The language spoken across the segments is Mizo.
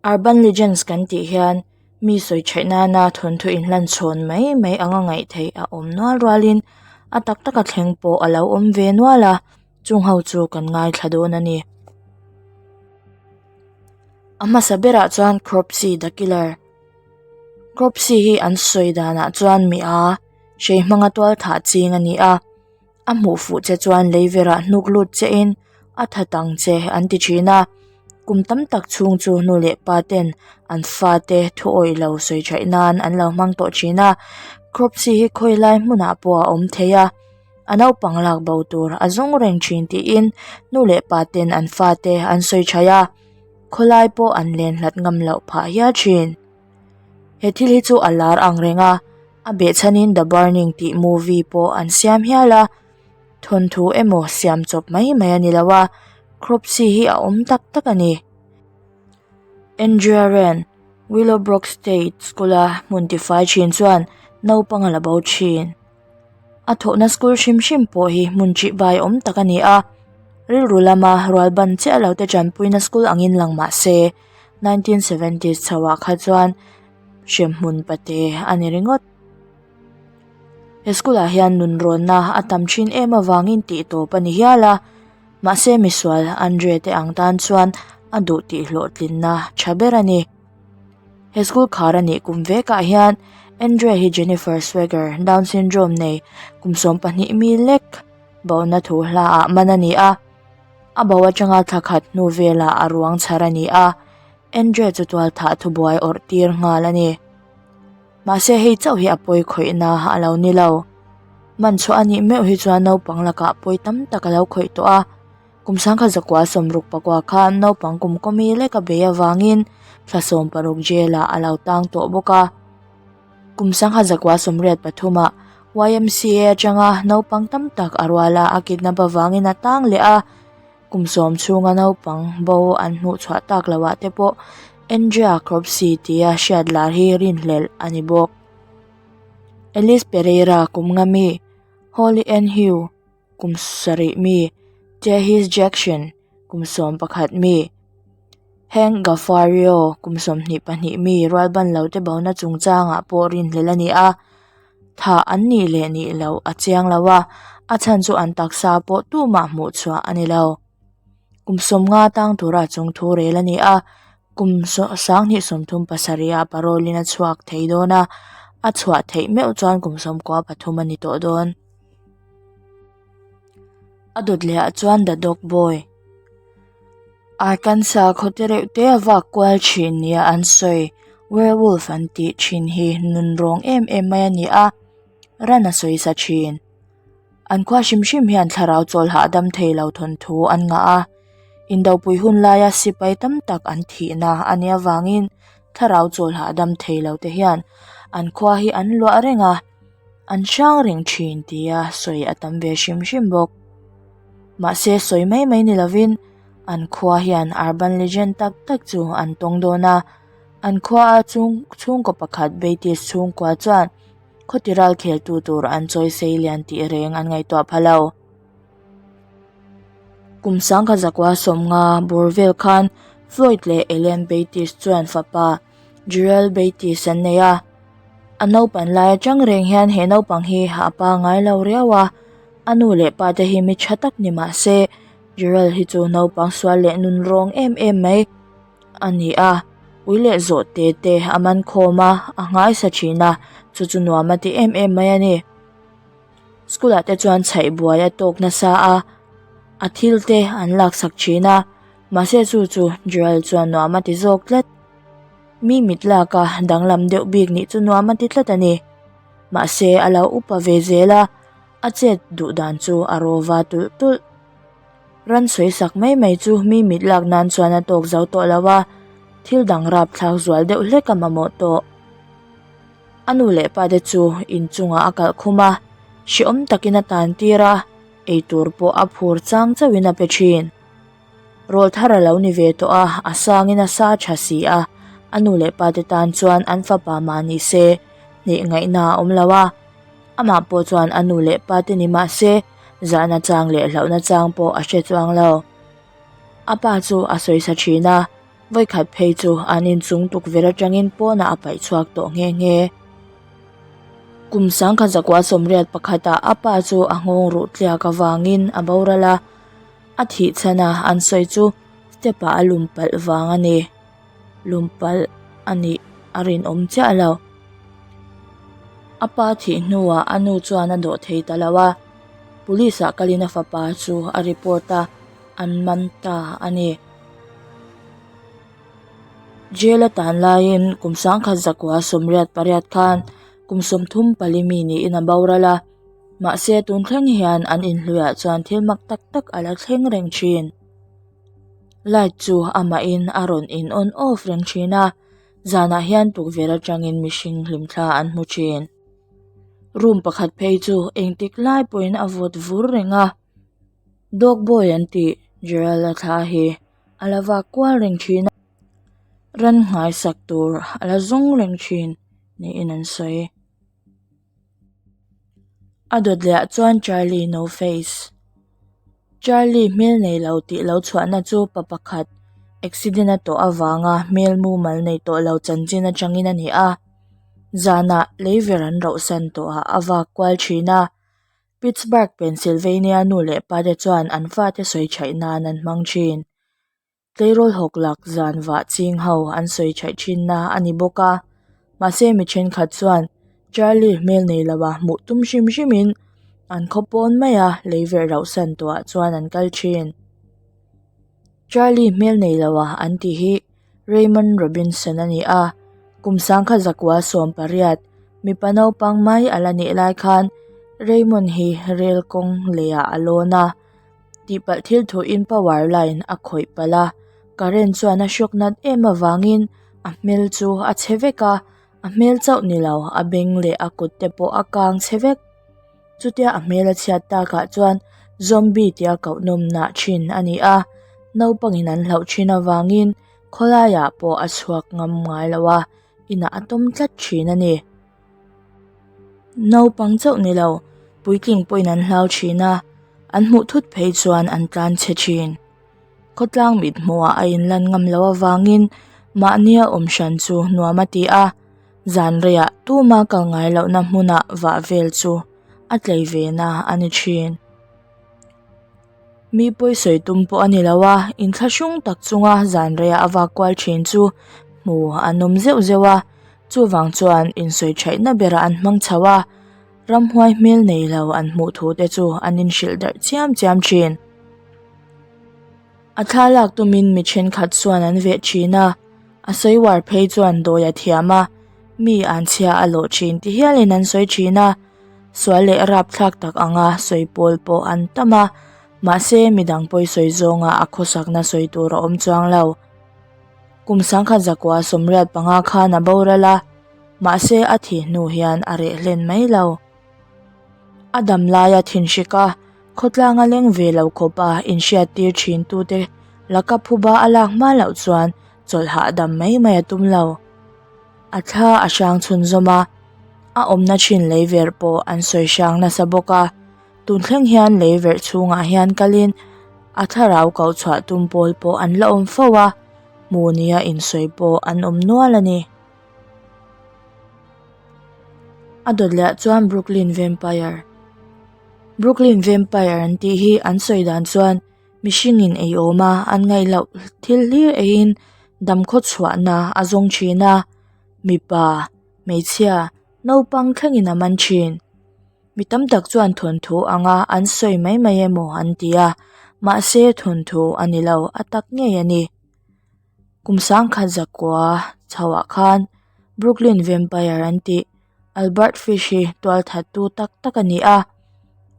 Urban Legends kan tih hian mi sawi theih nana thawnthu inhlan chhawn mai mai anga ngaih theih a awm nual rualin a tak taka thleng pawh a lo awm ve nual a chung ho chu kan ngaithla dawn a ni. A hmasa berah chuan Cropsy the killer Cropsy hi an sawi danah chuan mi a hrei hmanga tual thah ching a ni a. A hmuh fuh che chuan lei verah hnuk lut che in a that ang che an ti thin a, kum tam tak chhung chu nu leh pa ten an fate thu awih lo sawi theih nan an lo hmang tawh thin a, Cropsy hi khawi lai hmunah pawh a awm thei a, a naupang lak bo tur a zawng reng thin tiin nu leh pa ten an fate an sawi thaih a, khawlai pawh an len hlat ngam loh phah hial thin. He thil hi chu a lar ang reng a. A behchhanin The Burning tih movie pawh an siam hial a, thawnthu emaw siam chawp mai mai a ni lo a, Cropsy hi a awm tak tak a ni. Andrea Wren, Willowbrook State School-a hmun tifai thin chuan naupang a la bo thin. A thawhna school hrim hrim pawh hi hmun ṭihbai awm tak a ni a, rilru lama rual ban chiah lo te ṭanpuina school angin lang mah se, 1970s chhoah kha chuan hremhmun pate a ni ringawt. He school ah hian nun rawnna a tam thin em avangin tih tawp a ni hial a, mahse misual Andre te ang tan chuan a duh tih hlawhtlinna tha ber a ni. He school khar a nih kum vekah hian Andre hi Jennifer Swagger Down syndrome nei kum 12 mi lek bona thu hla ah man a ni a, a bo atanga thla khat hnu velah a ruang chhar a ni a. Andre chu tual thah thubuai awrh tir nghal a ni. Mahse hei chauh hi a pawi khawihna a lo ni lo. Man chhuah a nih meuh hi chuan naupang lakah pawi tam tak a lo khawih tawh a. Kum sangkhat zakua sawmruk pakua khan naupang kum kawmi lek a bei avangin thla 16 jail ah a lo tang tawh bawk a. Kum sangkhat zakua sawmriat pathumah YMCA atanga naupang tam tak a rual a, a kidnap avangin a tang leh a. Kum sawm chhunga naupang bo an hmuh chhuah tak loh ah te pawh Andrea Cropsy tia hriat lar hi rinhlelh a ni bawk. Alice Pereira kum nga mi, Holly Ann Hugh kum sarih mi, Tehis Jackson kum 11 mi, Hank Gaffario kum 22 mi rualban lo te bona chungchangah pawh rinhlelh a ni a. Thah an nih leh nih loh a chiang lo a, a chhan chu an taksa pawh tumah hmuh chhuah a ni lo. Kum 50 tang tura chung thu rel a ni a, kum 2037 ah parole in a chhuak thei dawn a, a chhuah theih meuh chuan kum 93 a ni tawh dawn. A dawt leh ah chuan The Dog Boy. Arkansas khaw te reuh te a vak kual thin nia an sawi werewolf an tih thin hi nun rawng em em mai a ni a, ran a sawi sa thin. An khua hrim hrim hian thlarau chawl hahdam thei lo thawnthu an ngah a, indopui hun laia sipai tam tak an thihna a nih avangin thlarau chawl hahdam thei lo te hian an khua hi an luah reng a, an hrang reng thin tia sawi a tam ve hrim hrim bawk. Mahse sawi mai mai ni lovin an khua hian urban legend tak tak chu an tawng dawn a, an khua a chung chhungkaw pakhat Beitis chhungkua chuan khawti ral kheltu tur an chawi sei lian tih reng an ngaihtuah pha lo. Kum sangkhat zakua 50 bur vel khan Floyd leh Ellen Beitis chuan fapa Jurel Beitis an nei a, a naupan lai atang reng hian he naupang hi a pangai lo riau a, a nu leh pa te hi mi tha tak ni mah se Jurel hi chu naupang sual leh nun rawng em em mai a ni a, ui leh zawh te te a man khawm a, a nghaisa thin a, chu chu nuam a ti em em mai a ni. School ah te chuan chhaih buai a tawk nasa a, a thil te an laksak thin a, mahse chu chu Jurel chuan nuam a ti zawk tlat. Mi mit lak a danglam deuh bik nih chu nuam a ti tlat a ni. Mahse a lo upa ve zel a, a chet duh dan chu a rawva tulh tulh. Ran sawi sak mai mai chu mi mit lak nan chuan a tawk zo tawh lo a, thil dang rap thlak zual deuh hlek a mamawh tawh. A nu leh pa te chu inchungah a kalh khum a, hrehawm takin a tan tir a, eitur pawh a phur chang chauhin a pe thin. Rawl thar a lo ni ve tawh a, a sangin a sa tha si a, a nu leh pa te tan chuan an fapa mah ni se hneh ngaihna a awm lo a. Amah pawh chuan a nu leh pa te ni mah se zahna chang leh hlauhna chang pawh a hre chuang lo. A pa chu a sawisa thin a. Vawikhat phei chu an inchung tukverh atangin pawnah a paih chhuak tawh nghe nghe. Kum sangkhat zakua sawmriat pakhatah a pa chu a nghawng ruh tliak avangin a boral a, a thih chhan a an sawi chu step ah a lum palh vang a ni. Lum palh a nih a rinawm chiah lo. A pa thih hnuah a nu chuan a dawh thei ta lo a, police ah kalin a fapa chu a report a, an man ta a ni. Jail a tan laiin kum sangkhat zakua 88 khan kum 34 mi niin a boral a, mahse tun thleng hian an inhluiah chuan thil mak tak tak a la thleng reng thin. Light chu amahin a rawn in on off reng thin a, zanah hian tukverh atangin mihring hlimthla an hmu thin. Room pakhat phei chu engtik lai pawhin a vawt vur reng a, dog boy an tih Gerald-a thla hi a la vak kual reng thin a, ran nghaisak tur a la zawng reng thin niin an sawi. A dawt leh ah chuan Charlie no face Charlie hmel nei lo tih lo chhuahna chu pa pakhat accident a tawh avanga hmel mumal nei tawh lo chanchin atangin a ni a, zanah leiver an rauh san tawh ah a vak kual thin a. Pittsburgh, Pennsylvania nu leh pa te chuan an fate sawi chhaih nan an hmang thin. Tleirawl hawk lak zan vah ching ho an sawi chhaih thinna a ni bawk a, mahse mi thenkhat chuan Charlie hmel nei lo a hmuh tum hrim hrim in an khaw pawn mai a lei verh rauh san tawh ah chuan an kal thin. Charlie hmel nei lo a an tih hi Raymond Robinson a ni a, kum sangkhat zakua 18 mipa naupang mai a la nih lai khan Raymond hi rel kawng leiah a lawn a, tihpalh thil thuin power line a khawih palh a, current chuan a hrawk nat em avangin a hmel chu a chhe vek a, a hmel chauh ni lo a beng leh a kut te pawh a kang chhe vek. Chutia a hmel a chhiat takah chuan zombie tia koh nawmnah thin a ni a, naupangin an hlauh thin avangin khawlaiah pawh a chhuak ngam ngai lo a, inah a tawm tlat thin a ni. Naupang chauh ni lo, puitling pawhin an hlau thin a, an hmuh thut phei chuan an tlan chhe thin. Khawtlang mit hmuhah a inlan ngam loh avangin mahnia awm hran chu nuam a ti a, zan reiah tuma kal ngai lohna hmunah vah vel chu a tlei ve na a ni thin. Mi pawi sawi tum pawh a ni lo a, inthlahrung tak chunga zan reiah a vak kual thin chu hmu an awm zeuh zeuh a, chuvang chuan insawi thaihna berah an hmang chho a, ramhuai hmel nei lo an hmuh thu te chu an inhrilh darh chiam chiam thin. A thla lak tumin mi thenkhat chuan an veh thin a, a sawi uar phei chuan dawi a thiam a, mi an chhia a lawh thin ti hialin an sawi thin a, sual leh rapthlak tak anga sawi pawl pawh an tam a, mahse midang pawi sawi zawnga a khawsakna sawi tur a awm chuang lo. Kum sangkhat zakua 85 khan a boral a, mahse a thih hnu hian a reh hlen mai lo. A dam laia thinhrik a, khawtlanga leng ve lo khawpa inhriattir thin tute laka phuba a lak hma loh chuan chawlh hahdam mai mai a tum lo. A thla a hrang chhunzawm a, a awmna thin lei verh pawh an sawi hrang nasa bawk a, tun thleng hian lei verh chhungah hian kalin a thlarau koh chhuah tum pawl pawh an la awm fo a, hmu nia insawi pawh an awm nual a ni. A dawt leh ah chuan Brooklyn Vampire Brooklyn Vampire an tih hi an sawi dan chuan mihringin ei awm a an ngaih loh thil hlir eiin dam khaw chhuahna a zawng thin a mipa hmeichhia naupang thlengin a man thin mi tam tak chuan thawnthu anga an sawi mai mai emaw an ti a mahse thawnthu a ni lo a tak ngei a ni. Kum sangkhat zakua chho ah khan Brooklyn Vampire an tih Albert Fish hi tual that tu tak tak a ni a,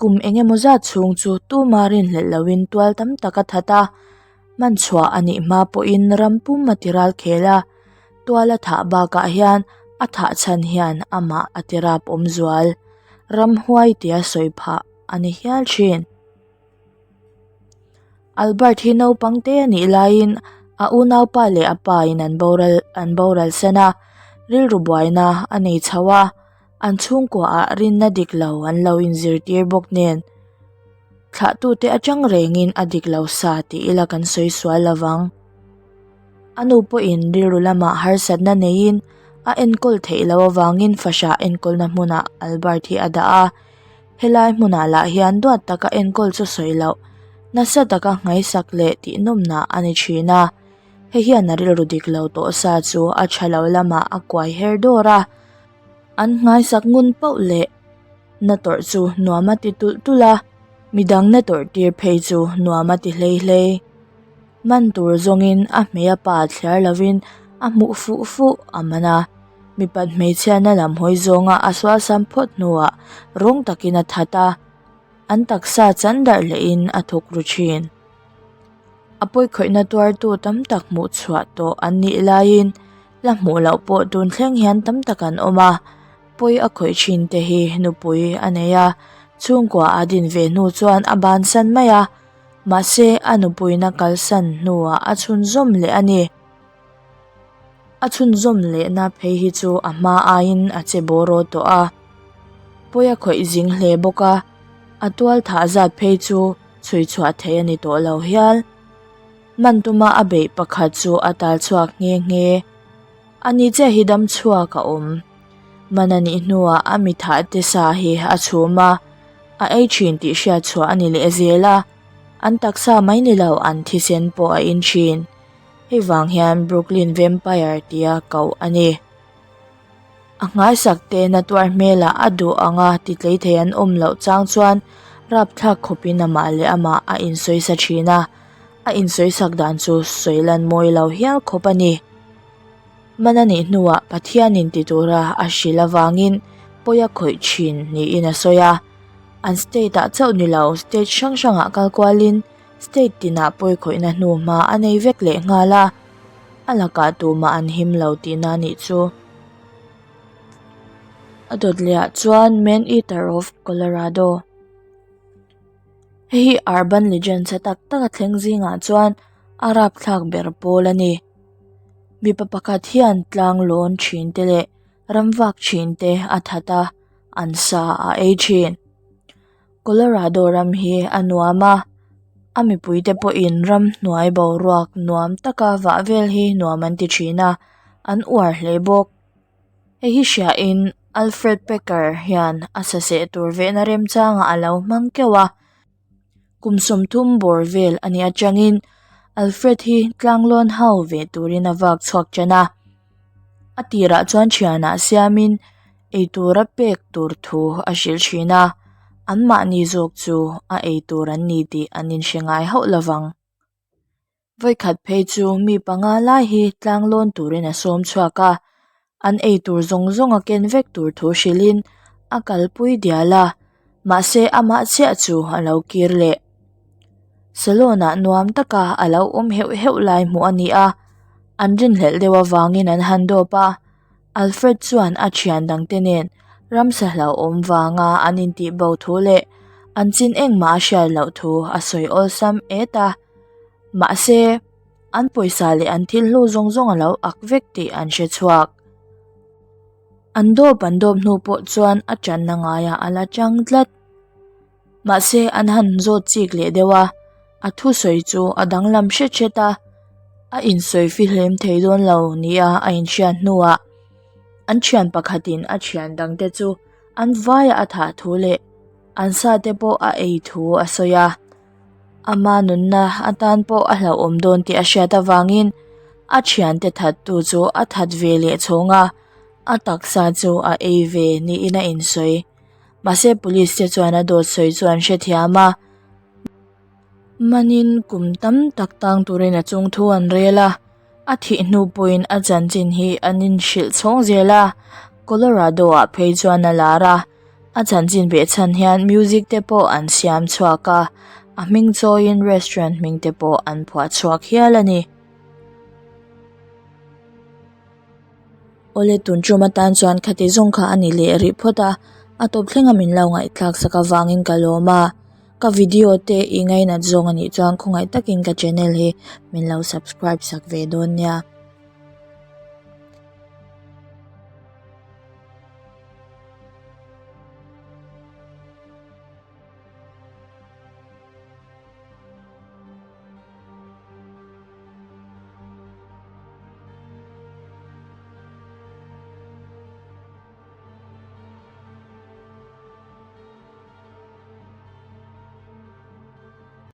kum eng emaw zat chhung chu tuma rinhlelh loin tual tam tak a that a, hman chhuah a nih hma pawhin ram pum a ti ral khel a, tual a thah bakah hian a thah chhan hian amah a ti rap awm zual, ramhuai tia sawi phah a ni hial thin. Albert hi naupang te a nih laiin a unaupa leh a pa in an boral an boral san a, rilru buaina a nei chho a, an chhungkua ah rinna dik lo an lo inzirtir bawk nen thlah tute atang rengin a dik lo sa tih ila kan sawi sual lovang. A nu pawhin rilru lamah harsatna neiin a enkawl theih loh avangin fahrah enkawlna hmunah Albert hi a dah a. Helai hmunah lah hian duat taka enkawl chu sawi loh, nasa taka nghaisak leh tihnawmna a ni thin a. Hei hian a rilru dik lo tawh sa chu a tha lo lamah a kuai her dawr a. An nghaisak ngun pauh leh na tawrh chu nuam a ti tulh tulh a, midang na tawrh tir phei chu nuam a ti hlei hlei. Man tur zawngin a hmei a pa thliar lovin a hmuh fuh fuh a man a, mipat hmeichhiatna lam hawi zawnga a sualsam phawt hnuah rawng takin a that a, an taksa chan darh lehin a thawk ru thin. A pawikhawihna tuartu tam tak hmuh chhuah tawh an nih laiin la hmuh loh pawh tun thleng hian tam tak an awm a, pawi a khawih thin te hi nupui a nei a, chhungkua a din ve hnu chuan a bansan mai a, mahse a nupuina kalsan hnuah a chhunzawm leh a ni. A chhunzawm lehna phei hi chu a hma aiin a che bawraw tawh a, pawi a khawih zing hle bawk a, a tual thah zat phei chu chhui chhuah theih a ni tawh lo hial. Man tuma a beih pakhat chu a tal chhuak nghe nghe. A ni chiah hi dam chhuak a awm. Man a nih hnuah a mi thah te sa hi a chhum a, a ei thin tih hriat chhuah a ni leh zel a, an taksa mai ni lo an thisen pawh a in thin. Hei vang hian Brooklyn Vampire tia koh a ni. A nghaisak te na tuar hmelah a duh anga ti tlei thei an awm loh chang chuan rapthlak khawpin amah leh amah a insawisa thin a, a insawisak dan chu sawi lan mawi lo hial khawp a ni. Man a nih hnuah Pathianin ti tura a hrilh avangin pawi a khawih thin niin a sawi a. An state ah chauh ni lo state hrang hrangah kal kualin state tinah pawi khawihna hnu hma a nei vek leh nghal a, a lakah tumah an him lo tihna a nih chu. A dawt lehah chuan Man Eater of Colorado. Hei hi urban legend chhe tak tak a thleng zingah chuan a rapthlak ber pawl a ni. Mipa pakhat hian tlang lawn thin te leh ram vak thin te a that a, an sa a ei thin. Colorado ram hi a nuam a, a mipuite pawhin ramhnuai boruak nuam taka vah vel hi nuam an ti thin a, an uar hle bawk. Hei hi hriain Alfred Packer hian a saseh tur vehna remchangah a lo hmang keuh a, kum 30 bawr vel a nih atangin Alfred hi tlanglawn ho ve turin a vak chhuak tan a, a tirah chuan thianah siamin eitur a pek tur thu a hrilh thin a, anmahni zawk chu a eitur an ni tih an inhre ngai hauh lovang. Vawikhat phei chu mi panga lai hi tlang lawn turin a sawm chhuak a, an eitur zawng zawng a ken vek tur thu hrilhin a kalpui dial a, mahse amah chiah chu a lo kir leh. Salon ah nuam taka a lo awm heuh heuh lai hmuh a ni a, an rinhlelh deuh avangin an han dawp a, Alfred chuan a thian dangte nen ramsa hlauhawm vanga an intih bo thu leh an chin engmah a hriat loh thu a sawi awlsam et a. Mahse, an pawisa leh an thil hlu zawng zawng a lo ak vek tih an hre chhuak. An dawp an dawp hnu pawh chuan a tanna ngaiah a la chang tlat. Mahse, an han zawt chik leh deuh a, a thusawi chu a danglam hret hret a, a insawi fihlim thei dawn lo nia a inhriat hnuah an thian pakhatin a thian dangte chu an vaiah a thah thu leh an sa te pawh a ei thu a sawi a. Ama nunna atan pawh a hlauhawm dawn tih a hriat avangin a thiante thattu chu a that ve leh chhawng a, a taksa chu a ei ve niin a insawi. Mahse police te chuan a dawt sawi chu an hrethiam a, manin kum tam tak tang turin a chung thu an rel a, a thih hnu pawhin a chanchin hi an inhrilh chhawng zel a, Colorado ah phei chuan a lar a, a chanchin behchhan hian music te pawh an siam chhuak a, a hming chawiin restaurant hming te pawh an phuah chhuak hial a ni. Awle tun tum atan chuan khati zawng kha a ni leh rih phawt a, a tawp thlenga min lo ngaihthlak sak avangin ka lawm a, ka video te i ngainat zawng a nih chuan khawngaih takin ka channel hi min lo subscribe sak ve dawn nia.